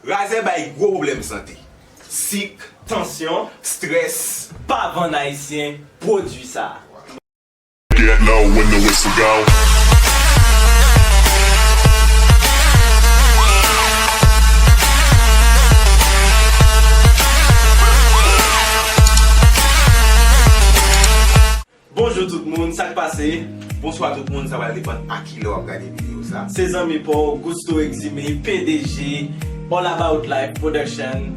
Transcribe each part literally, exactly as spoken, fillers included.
Razè bay gwo pwoblèm sante. Sik, tansyon, strès. Pa vann ayisyen pwodui sa. Bonjou tout moun, sa k pase? Bonswa tout moun, sa pral depann a kilè w ap gade videyo sa. Se zanmi pa w, Gusto Exime, P D G, All About Life Production.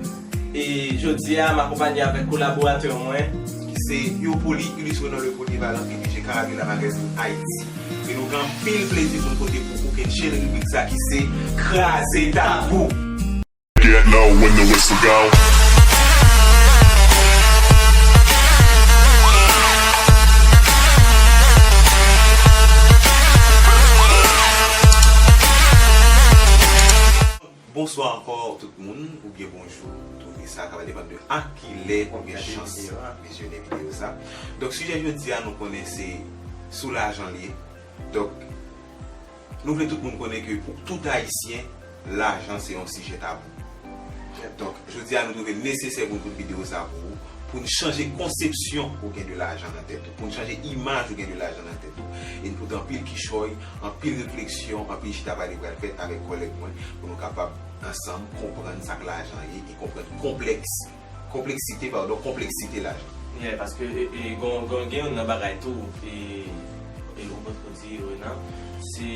E jodi a, m akonpanye avèk kolaboratè mwen. Ki se Yopoly, Ulysse Renan le Polyvalent, P D G Carabela Magazine Haïti. E nou gen anpil plezi pou n pote pou ou kenn chen ribrik sa ki se Kraze Tabou. Bonswa ankò tout moun, oubyen bonjou, tou e sa ka va depann de a kilè ou gen chans vizyone videyo sa. Donk sijè jodi a nou konnen se sou lajan li ye. Donk nou vle tout moun konnen ke pou tout ayisyen, lajan se yon sijè tabou. Donk jodi a nou twouve l nesesè pou n pote videyo sa pou ou, pou n chanje konsepsyon ou gen de lajan nan tèt ou, pou n chanje imaj ou gen de lajan nan tèt ou, e n pote anpil kichòy, anpil refleksyon, anpil chita pale pral fèt avèk kòlèg mwen pou nou kapab ansanm konprann sa k lajan ye e konprann konplèks, konpleksite, padon, konpleksite lajan. Yeah, paske e, e, gon, gon, gen youn nan bagay tou, e, e, ou potko di, Renan, se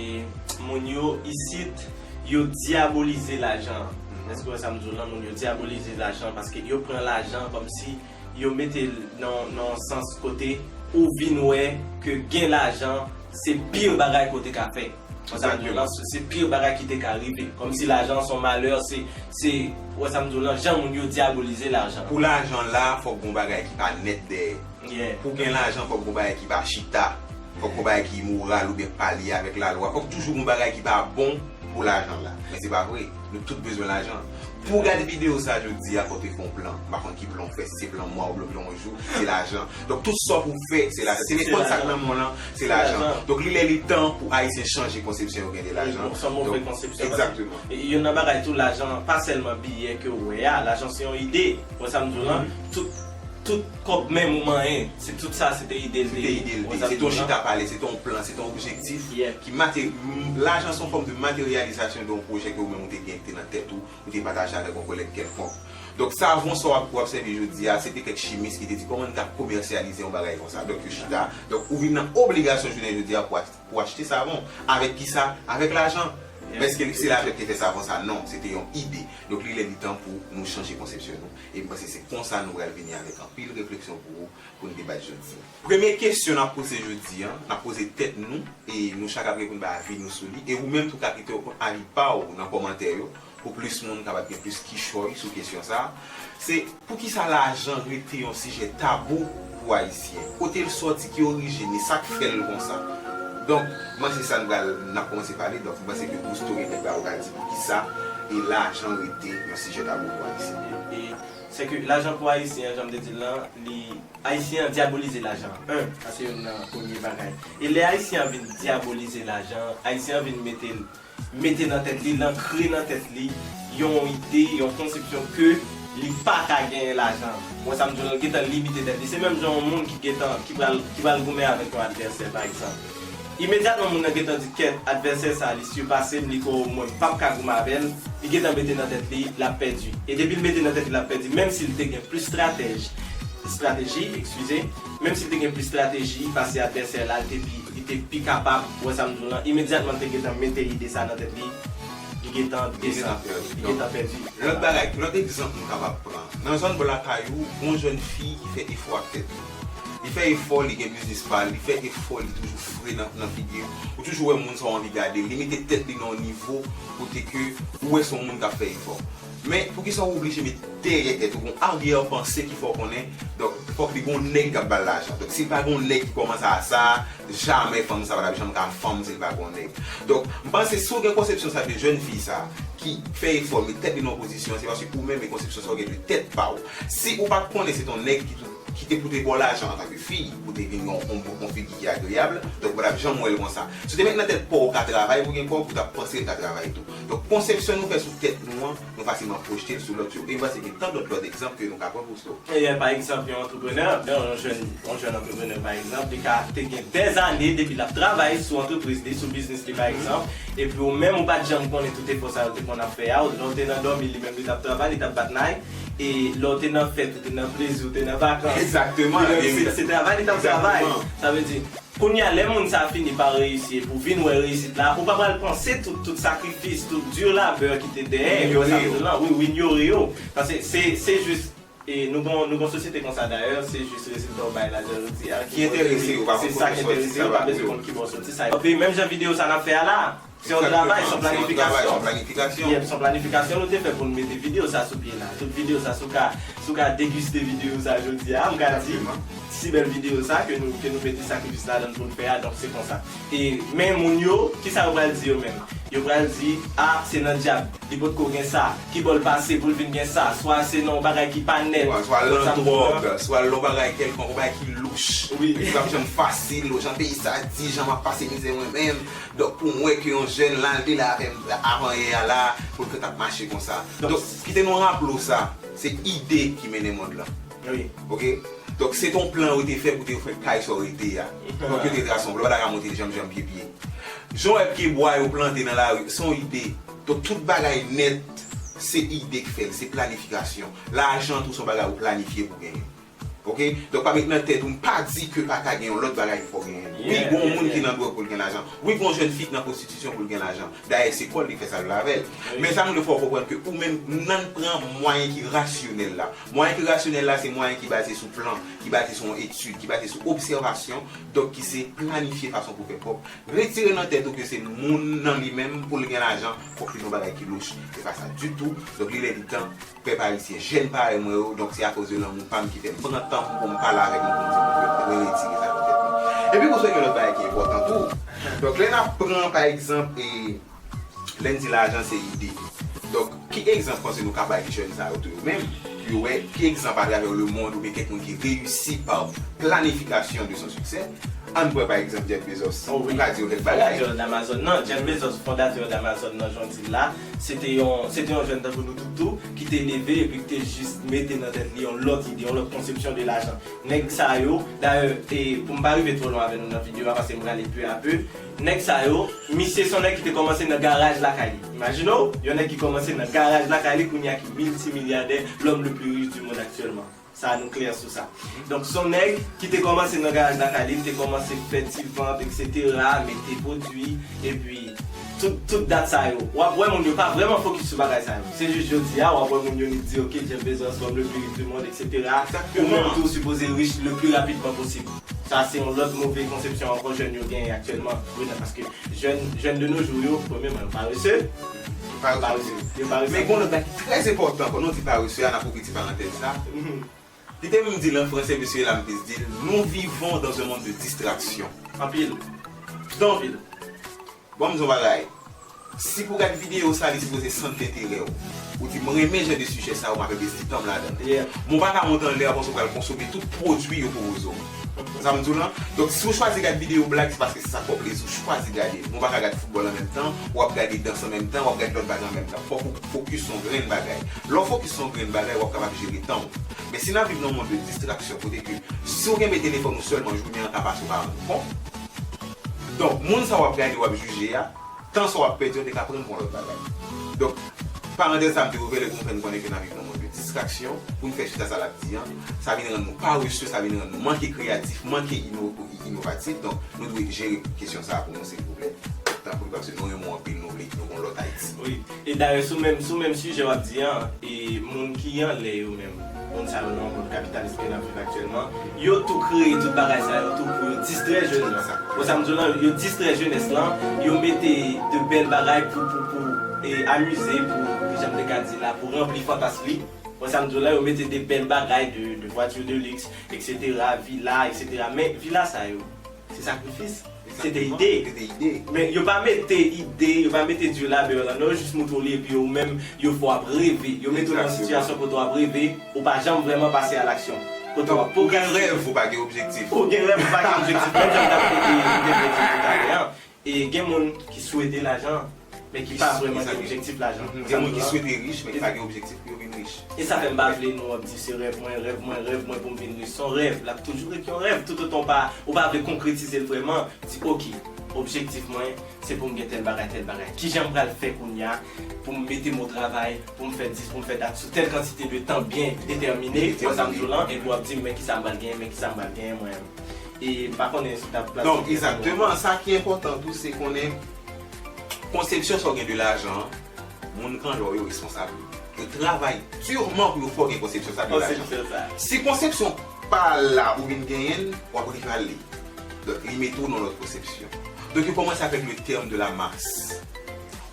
moun yo isit, yo dyabolize lajan. Èske w wè sa m di w lan? Moun yo dyabolize lajan paske yo pran lajan kòmsi yo mete l nan, nan sans kote ou vin wè ke gen lajan se pire bagay ke w te ka fè. Ou wè sa m di w lan, se pire bagay ki te ka rive. Kòmsi lajan se yon malè, se, se, ou wè sa m di w lan, jan moun yo dyabolize lajan. Pou lajan la, fòk gon bagay ki pa nèt dèyè. Pou gen lajan, fòk gon bagay ki pa chita. Fòk gon bagay ki imoral oubyen k pa lye avèk lalwa. Fòk toujou gon bagay ki pa bon pou lajan la. Men se pa vre. Nou tout bezwen lajan. Pou w gade videyo sa jodi a, fò w te fè yon plan. M pa konn ki plan w fè, si se plan mwa oubyen plan yon jou, se lajan. Donk tout sa w pou w fè, se lajan. Se nenpòt sa k nan men w lan, se lajan. Donk li lè li tan pou Ayisyen chanje konsepsyon yo gen de lajan. Yon move konsepsyon. Egzakteman. Youn nan bagay tou, lajan pa sèlman biyè ke w wè a, lajan se yon ide. Ou wè sa m di w lan? Tout, tout kòb menm ou manyen, se tout sa, se te ide l te ye. Se te ide l te ye. Se te yon chita pale, se te yon plan, se te yon objektif ki mate-, lajan se yon fòm de materyalizasyon de yon pwojè ke ou menm ou te gen, ki te nan tèt ou, ou te pataje avèk yon kòlèg kèlkonk. Donk, savon sa w ap, w ap sèvi jodi a, se te kèk chimis ki te di kòman n ka komèsyalize yon bagay konsa. Donk, yo chita. Donk, ou vin nan obligasyon jounen jodi a pou ach-, pou achte savon. Avèk kisa? Avèk lajan. Men èske se lajan ki te fè savon sa? Non, se te yon ide. Donk, li lè li tan pou nou chanje konsepsyon nou. E m panse se konsa nou pral vini avèk anpil refleksyon pou ou, pou n debat jodi a. Premye kesyon n ap poze jodi a, n ap poze tèt nou, e nou chak ap reponn bay avi nou sou li, e ou menm tou ka kite yon avi pa w nan kòmantè yo, pou plis moun kapab gen plis kichòy sou kesyon sa a, se poukisa lajan rete yon sijè tabou pou Ayisyen? Kote l sòti, ki orijin li, sa k fè l konsa? Donk, mwen se sa n pral, n ap kòmanse pale, donk, mwen se ke Gusto gen kèk bagay ou ka di poukisa e lajan rete yon sijè tabou pou Ayisyen. E, e, se ke lajan pou Ayisyen an, jan m te di l lan, li, Ayisyen an dyabolize lajan an, en, sa se youn nan premye bagay. E lè Ayisyen an vin dyabolize lajan an, Ayisyen an vin mete l mete nan tèt li, l ankre nan tèt li yon ide, yon konsepsyon ke li pa ka genyen lajan. Bon, sa m di w lan, l gentan limite tèt li. Se menm jan yon moun ki gentan, ki pral, ki pral goumen avèk yon advèsè, pa egzanp. Imedyatman moun nan gentan di, "Kèt, advèsè sa, li sipase m, li ko mwen, m p ap ka goumen avè l," li gentan mete nan tèt li, l ap pèdi. E depi l mete nan tèt li, l ap pèdi, menm si l te gen plis stratèj, estrateji, eskize, menm si l te gen plis estrateji pase advèsè la, li te pi, li te pi kapab, ou wè sa m di w lan, imedyatman l te gentan mete ide sa nan tèt li, li gentan desann, li gentan pèdi. Lòt bagay, lòt egzanp nou kapab pran. Nan zòn bò lakay ou, gon jèn fi ki fè efò ak tèt li. Li fè efò, li gen biznis pa l, li fè efò, li toujou fre nan, nan figi w. Ou toujou wè moun sa w anvi gade l, li mete tèt li nan yon nivo kote ke ou wè se yon moun k ap fè efò. Men, poukisa w oblije met dèyè tèt ou, gon aryè panse ki fè w konnen, donk, fòk li gon nèg k ap ba l lajan. Donk, si l pa gon nèg ki kòmanse a sa, jamè fanm sa pa t ap janm ka fanm si l pa gon nèg. Donk, m panse si w gen konsepsyon sa de jèn fi sa, ki fè efò, met tèt li nan yon pozisyon, se paske ou menm e konsepsyon sa w gen de tèt pa w. Si ou pa t konnen se t on nèg ki tou ki te pou te ba w lajan antanke fi, pou te vin yon, yon, yon figi ki agreyab, donk ou pa t ap janm wè l konsa. Si w te met nan tèt pa w ou ka travay pou gen kòb, ou t ap panse l ka travay tou. Donk, konsepsyon nou fè sou tèt nou an, nou fasilman pwojte l sou lòt yo. E m panse gen tan dòt lòt egzanp ke nou ka pran pou sa. E, pa egzanp, yon antreprenè, yon jèn, yon jèn antreprenè, pa egzanp, li ka te gen dèzane depi l ap travay sou antrepriz li, sou biznis li, pa egzanp, epi ou menm ou pa t janm konnen tout efò sa yo te konn ap fè a, lè w te nan dòmi, li menm li t ap travay, li t ap bat nay, e lè w te nan fèt, ou te nan plezi, ou te nan vakans, Egzakteman, li menm, se, se travay li t ap travay. Egzakteman. Sa vle di, kounye a, lè moun sa a fini pa reyisi, epi w vin wè reyisit la, ou pa pral panse tout, tout sakrifis, tout di labè ki te dèyè yo, sa vle di la, wi, ou inyore yo. Paske se, se jis, e nou gon, nou gon sosyete konsa dayè, se jis rezilta w bay la jodi a ki enterese yo, pa konn kote w soti, sa pa bezwen konn ki bò w soti, sa. Epi menm jan videyo sa n ap fè a la, se yon travay, se yon planifikasyon. Yep, se yon planifikasyon nou te fè pou n mete videyo sa sou pye la. Tout videyo sa, si w ka, si w ka degiste videyo sa jodi a, m ka di, si bèl videyo sa ke nou, ke nou mete sakrifis ladan l pou n fè a, donk se konsa. E, men moun yo, kisa yo pral di yo menm? Yo pral di, a, se nan dyab, li potko gen sa, ki bò l pase pou l vin gen sa, swa se nan yon bagay ki pa nèt, swa l nan dwòg, swa l nan yon bagay kèlkonk, yon bagay ki louch, wi, ki p ap janm fasil, jan peyi sa di, jan m ap pase mizè mwen menm. Donk, pou m wè ke yon jèn la, l te la avè m avan yè a la, pou l t ap mache konsa. Donk, kite nou raple w sa, se ide ki mennen mond lan. Wi. Oke? Donk, se t on plan yo te fè pou te fè kay sa w rete a. Donk, yo te trase yon plan, yo pa ta ka monte l janm, janm pye, pye. Jan w wè pye bwa yo plante nan lari, se yon ide. Donk, tout bagay nèt, se ide k fè l, se planifikasyon. Lajan tou, se yon bagay ou planifye pou genyen. Oke? Donk, pa met nan tèt ou, m pa di ke pa ka gen yon lòt bagay ki fè w genyen l. Wi, gen yon moun ki nan dwòg pou l gen lajan. Wi, gen yon jèn fi ki nan pwostitisyon pou l gen lajan. Dayè, se kò l li fè sa l vle avè l. Men sa m vle fè w konprann ke ou menm, n ann pran mwayen ki rasyonèl la. Mwayen ki rasyonèl la, se mwayen ki baze sou plan, ki baze sou yon etid, ki baze sou obsèvasyon, donk ki se planifye fason pou w fè kòb. Retire nan tèt ou ke se moun nan li menm pou l gen lajan, fòk li nan bagay ki louch. Se pa sa ditou. Donk, li lè li tan, pèp ayisyen, jèn parèy mwen yo, donk se akoz de lanmou pa m ki fè m pran tan pou m pale avèk nou, pou m di nou ke retire sa nan tèt nou. Epi pou sou gen lòt bagay ki enpòtan tou. Donk, lè n ap pran, pa egzanp, e, lè n di lajan se ide. Donk, ki egzanp panse nou ka bay jèn sa yo tou yo menm, pou yo wè ki egzanp atravè lemond oubyen kèk moun ki reyisi pa planifikasyon de son siksè? Ann pran pa egzanp Jeff Bezos. Ou ka di yo kèk bagay. Fondatè d'Amazon nan, Jeff Bezos, fondatè d'Amazon nan, jan w di l la, se te yon, se te yon jèn tankou nou tout tou, ki te leve epi ki te jis mete nan tèt li yon lòt ide, yon lòt konsepsyon de lajan. Nèg sa yo, dayè, e, pou m pa rive twò lwen avè nou nan videyo a, paske m prale peu à peu, nèg sa yo, misye se yon nèg ki te kòmanse nan garaj lakay li. Imajine w, yon nèg ki kòmanse nan garaj lakay li, kounye a ki miltimilyadè, l'homme le plus riche du monde actuellement. Sa, nou klè sou sa. Donk, se yon nèg ki te kòmanse nan garaj lakay li, li te kòmanse fè ti vant, et cetera, mete pwodui, epi tout, tout dat sa yo. W ap wè moun yo pa vrèman fokis sou bagay sa yo. Se jis jodi a, w ap wè moun yo di, ok, Jeff Bezos, l'homme le plus riche du monde, et cetera. Ou menm tou, ou sipoze rich le plus rapidman posib. Sa, se yon lòt move konsepsyon ankò jèn yo genyen aktyèlman. Wi, nan, paske jèn, jèn de nos jours yo, premyèman, yo parese. Parese. Yo parese. Men gen yon lòt bagay ki trè enpòtan, pandan w di parese a, n ap ouvri ti parantèz sa. Li te menm di l an fransè, mesye Lampe di l, nous vivons dans un monde de distraction. Anpil. Donk, anpil. Bon, m di yon bagay. Si pou gad videyo sa, li sipoze sant lenterè w. Ou di, mwen renmen jan de sijè sa yo, m ap envesti tan m ladan l. Yeah. Men w pa ka monte anlè a panse w pral konsome tout pwodui yo pwopoze w. Sa m di w lan? Donk, si w chwazi gad videyo blag, se paske se sa k fè w plezi, w chwazi gade l. Men w pa ka gad foutbòl an menm tan, w ap gade dans an menm tan, w ap gade lòt bagay an menm tan. Fòk ou fokis sou yon grenn bagay. Lè w fokis sou yon grenn bagay, w ap kapab jere tan w. Men si n ap viv nan yon mond de distraksyon, kote ke si w kenbe telefòn ou sèlman, jounen an ka pase, w pa rann ou kont. Donk, moun sa w ap gade, w ap jije a, tan sa w ap pèdi an te ka pran pou yon lòt bagay. Donk, parantèz sa a m te ouvè lè pou m fè n konnen ke n ap viv nan yon mond de distraksyon, pou n fè chita sa l ap di an, sa vin rann nou parese, sa vin rann nou manke kreyatif, manke ino-, inovatif. Donk, nou dwe jere kesyon sa a pou nou, silvouplè. Tanpri, paske nou renmen w anpil, nou vle nou gon lòt Ayiti. Wi. E dayè, sou menm, sou menm sijè w ap di an, e moun ki anlè yo menm, moun sa yo nan yon mond kapitalis ke n ap viv aktyèlman, yo tou kreye tout bagay sa yo tou pou yo distrè jèn nan. Bon, sa m di w lan, yo distrè jenès lan, yo mete de bèl bagay pou, pou, pou, e, amize, pou, jan m te ka di la, pou ranpli fantas li. Bon, sa m di w lan, yo mete de bèl bagay, de, de vwati de liks, et cetera, vila, et cetera. Men vila sa yo, se sakrifis. Se te ide. Se te ide. Men yo pa mete ide, yo pa mete di labè yo lan, non, yo jis montre w li, epi yo menm, yo fè w ap reve. Yo mete w nan sitiyasyon kote w ap reve, ou pa janm vrèman pase a laksyon. Kote w ap pwogrese. Ou gen rèv, ou pa gen objektif. Ou gen rèv, ou pa gen objektif. Menm jan m t ap, e, e, m te vle di toutalè a. E gen moun ki swete lajan, men ki pa vrèman gen objektif lajan. Gen moun ki swete rich, men ki pa gen objektif pou yo vin rich. E sa fè m pa vle nou ap di se rèv mwen, rèv mwen, rèv mwen pou m vin rich. Se yon rèv, l ap toujou ret yon rèv. Toutotan w pa, ou pa vle konkretize l vrèman, di, "Ok, objektif mwen, se pou m gen tèl bagay, tèl bagay. Kijan m pral fè kounye a pou m mete m o travay, pou m fè dis, pou m fè dat sou tèl kantite de tan byen detèmine, wè sa m di w lan, epi w ap di m, men kisa m pral genyen, men kisa m pral genyen, mwen menm." E m pa konnen si w t ap plase. Donk, egzakteman, sa ki enpòtan tou, se konnen konsepsyon sa w gen de lajan an, moun kanjò yo responsab. Yo travay diman pou yo fè w gen konsepsyon sa de lajan. Si konsepsyon pa la ou vin genyen l, w ap rive ale. Donk, li mete w nan lòt konsepsyon. Donk, yo kòmanse avèk le terme de la masse.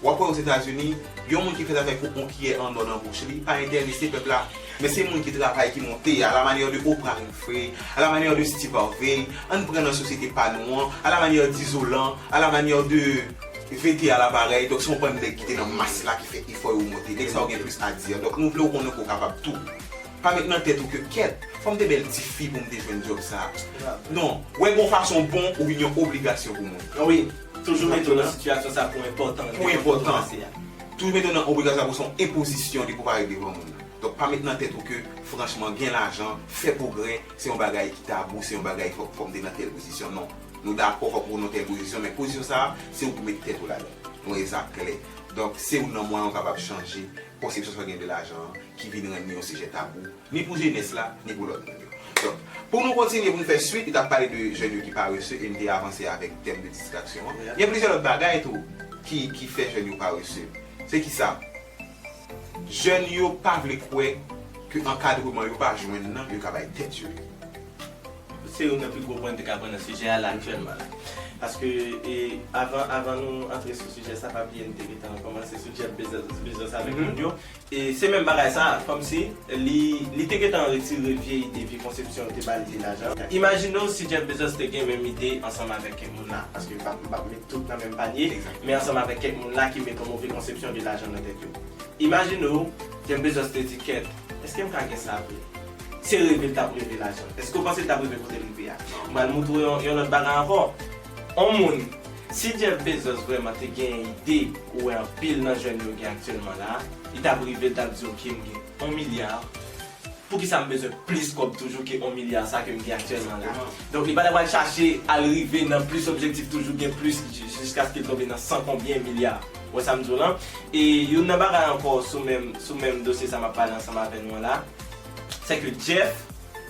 W ap wè Ozetazini, yon moun ki fè zafè pou yon kiyè an nò nan bouch li, pa enterese pèp la. Men se moun ki travay, ki monte, à la manière de Oprah Winfrey, à la manière de Steve Harvey, ann pran nan sosyete pa nou an, à la manière d'Izolan, à la manière de V T à l'appareil. Donk, se yon bann nèg ki te nan mas la ki fè efò yo monte. Nèg sa yo gen plis a di. Donk, nou vle w konnen ke w kapab tou. Pa met nan tèt ou ke, "Kèt, fò m te bèl tifi pou m te jwenn djòb sa a." Non, wè gon fason bon ou vin yon obligasyon pou moun. Wi, toujou mete w nan sitiyasyon sa pou enpòtan. Pou enpòtan. Toujou mete w nan obligasyon pou se yon enpozisyon li pou parèt devan moun nan. Donk, pa met nan tèt ou ke, franchman, gen lajan, fè pwogrè, se yon bagay ki tabou, se yon bagay fòk, fòk m te nan tèl pozisyon. Non. Nou dakò, fòk ou nan tèl pozisyon, men pozisyon sa a, se ou pou met tèt ou ladan. Nou wè sa klè. Donk, se ou nan mwayen ou kapab chanje konsepsyon sa w gen de lajan an, ki vin rann li yon sijè tabou, ni pou jenès la, ni pou lòt moun yo. Donk, pou nou kontinye, pou nou fè swit, li t ap pale de jèn yo ki parese, e m te avanse avèk tèm de distraksyon an. Gen plizyè lòt bagay tou ki, ki fè jèn yo parese. Se ki sa? Jèn yo pa vle kwè ke ankadreman yo pa jwenn nan, yo ka bay tèt yo. Se youn nan pi gwo pwen n te ka pran nan sijè a la aktyèlman la. Paske, e, avan, avan nou antre sou sijè sa, pa bliye n te gentan kòmanse sou Jeff Bezos, Bezos avèk moun yo. E se menm bagay sa, kòmsi li, li te gentan retire vye ide, vye konsepsyon yo te ba li de lajan. Imajine w si Jeff Bezos te gen menm ide ansanm avèk kèk moun la, paske m p ap, m p ap met tout nan menm panye, men ansanm avèk kèk moun la ki met yon move konsepsyon de lajan nan tèt yo. Imajine w, Jeff Bezos te di, "Kèt, èske m ka gen sa vre?" Se reve l t ap reve lajan. Èske w panse l t ap rive kote l rive a? M pral montre w yon, yon lòt bagay ankò. On moun, si Jeff Bezos vrèman te gen ide ou wè anpil nan jèn yo gen aktyèlman la, li t ap rive, l t ap di, "Ok, m gen yon milya. Poukisa m bezwen plis kòb toujou ke yon milya sa ke m gen aktyèlman la?" Donk, li pa t ap al chache al rive nan plis objektif, toujou gen plis, ji-, jiskaske l tonbe nan san konbyen milya. Ou wè sa m di w lan? E youn nan bagay ankò sou menm, sou menm dosye sa m ap pale ansanm avè nou an la, se ke Jeff,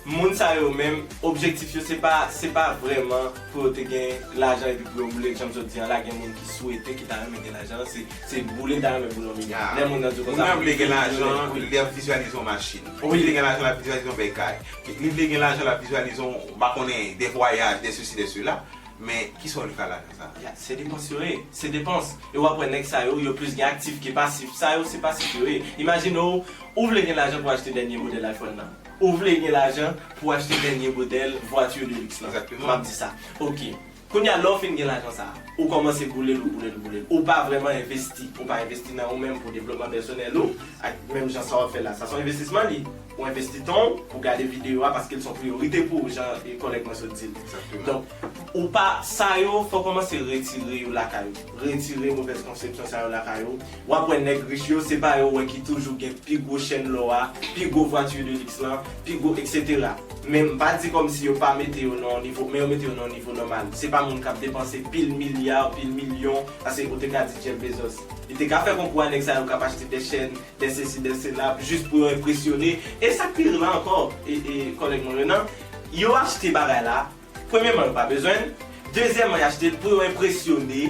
moun sa yo menm, objektif yo se pa, se pa vrèman pou yo te gen lajan epi pou yo boule, jan m sot di an la, gen moun ki swete, ki ta renmen gen lajan, se, se boule l ta renmen boule yon milya. Lè moun nan di w konsa, moun nan vle gen lajan, li ap vizyalize yon machin. Li vle gen lajan, l ap vizyalize yon bèl kay. Li vle gen lajan, l ap vizyalize yon, m pa konnen, de vwayaj, de sesi, de sela. Men, kisa w vle fè lajan sa a? Ya, se depans yo ye. Se depans. E w ap wè nèg sa yo, yo plis gen aktif ke pasif. Sa yo, se pasif yo ye. Imajine w, ou vle gen lajan pou achte dènye modèl iPhone nan. Ou vle gen lajan pou achte dènye modèl vwati de liks lan. Egzakteman. M ap di sa. Ok. Kounye a, lè w fin gen lajan sa a, ou kòmanse boule l, ou boule l, ou boule l. Ou pa vrèman envesti. Ou pa envesti nan ou menm pou devlopman pèsonèl ou, ak menm jan sa w ap fè la. Sa se yon envestisman li. Ou envesti tan w pou gade videyo a paske l se yon priyorite pou ou, jan, e, kòlèg mwen sot di l. Egzakteman. Donk, ou pa, sa yo, fò w kòmanse retire yo lakay ou. Retire movèz konsepsyon sa yo lakay ou. W ap wè nèg rich yo, se pa yo w wè ki toujou gen pi gwo chèn lò a, pi gwo vwati de liks lan, pi gwo, etsetera. Men m pa di kòmsi yo pa mete yo nan yon nivo, men yo mete yo nan yon nivo nòmal. Se pa moun k ap depanse pil milya, pil milyon, paske ou te ka di Jeff Bezos. Li te ka fè konkou a nèg sa yo k ap achte de chèn, de sesi, de sela, jis pou yo enpresyone. E sa k pi ri la ankò, e, e, kòlèg mwen Renan, yo achte bagay la, premyèman, yo pa bezwen l, dezyèmman, yo achte l pou yo enpresyone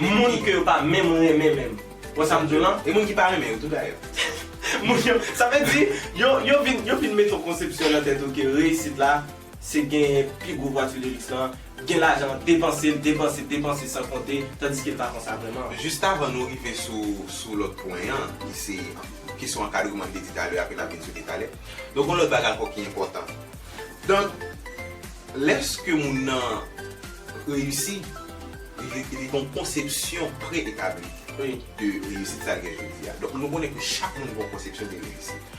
moun ke yo pa menm renmen menm. Wè sa m di w lan? E moun ki pa renmen yo tou dayè. Moun yo, sa vle di, yo, yo vin, yo vin mete yon konsepsyon nan tèt ou ke reyisit la, se gen pi gwo vwati de liks lan, gen lajan, depanse l, depanse, depanse san konte, tandiske l pa konsa vrèman. Jis avan nou rive sou, sou lòt pwen an, ki se kesyon ankadreman m te di talè a, ke n ap vin sou li talè. Donk, yon lòt bagay ankò ki enpòtan. Donk, lèske moun nan reyisi, li, li gen yon konsepsyon pre-etabli de reyisit sa l gen jodi a. Donk, nou konnen ke chak moun gen yon konsepsyon de reyisit.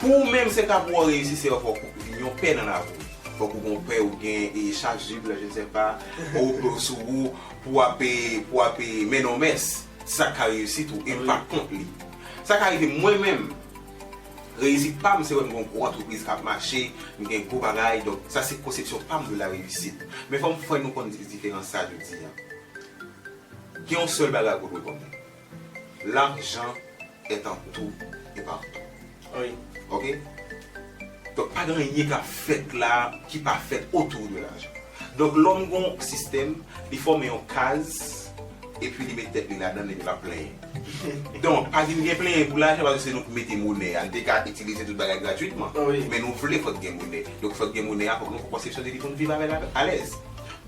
Pou ou menm, se ka pou w reyisi, se fòk ou vin yon pè nan lavi w. Fòk ou gon pè, ou gen e chasuble, je ne sais pas, ou sou ou pou ap, pou ap mennen yon mès. Sa ka reyisit ou, e pa kont li. Sa ka rive mwen menm, reyisit pa m, se wè m gen yon gwo antrepriz k ap mache, m gen gwo bagay, donk sa se konsepsyon pa m de la réussite. Men fò m fè nou konn diferans sa jodi a. Gen yon sèl bagay pou nou konnen. L'argent est en tout et partout. Wi. Ok? Donk pa gen anyen k ap fèt la ki pa fèt autour de l'argent. Donk lòm gon sistèm, li fòme yon kaz, epi li met tèt li ladan l epi l ap plenyen. Donk pa vin gen plenyen pou lajan paske se nou k mete monè a. Nou te ka itilize tout bagay gratwitman. Men nou vle fòk gen monè. Donk fòk gen monè a, fòk nou fè konsepsyon de li pou n viv avè l alèz.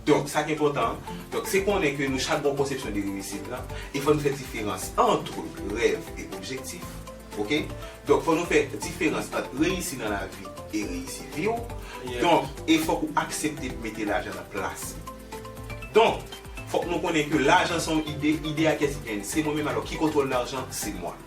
Donk sa k enpòtan an, donk se konnen ke nou chak gon konsepsyon de reyisit la, e fò nou fè diferans antre rèv e objektif. Ok? Donk fò nou fè diferans ant reyisi nan lavi e reyisi vi w. Donk e fòk ou aksepte mete lajan nan plas li. Donk fòk nou konnen ke lajan se yon ide, ide a kiyès ki genyen l? Se mwen menm, alò ki kontwòl lajan? Se mwen.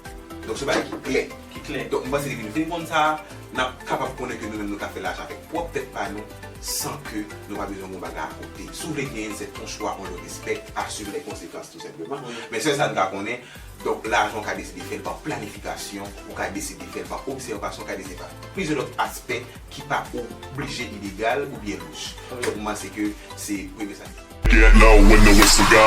Donk se yon bagay ki klè. Ki klè. Donk m panse depi nou fin konn sa, n ap kapab konnen ke nou menm nou ka fè lajan avèk pwòp tèt pa nou san ke nou pa bezwen gon bagay akote. Si w vle genyen l, c'est ton choix, on le respecte, assume les conséquences tou senpleman. Men sèl sa n ka konnen, donk lajan w ka deside fè l pa planifikasyon, ou ka deside fè l pa obsèvasyon, ou ka deside pa plizyè lòt aspè ki pa oblije ilegal oubyen louch. Donk m panse ke se premye sa. Get low when the whistle go.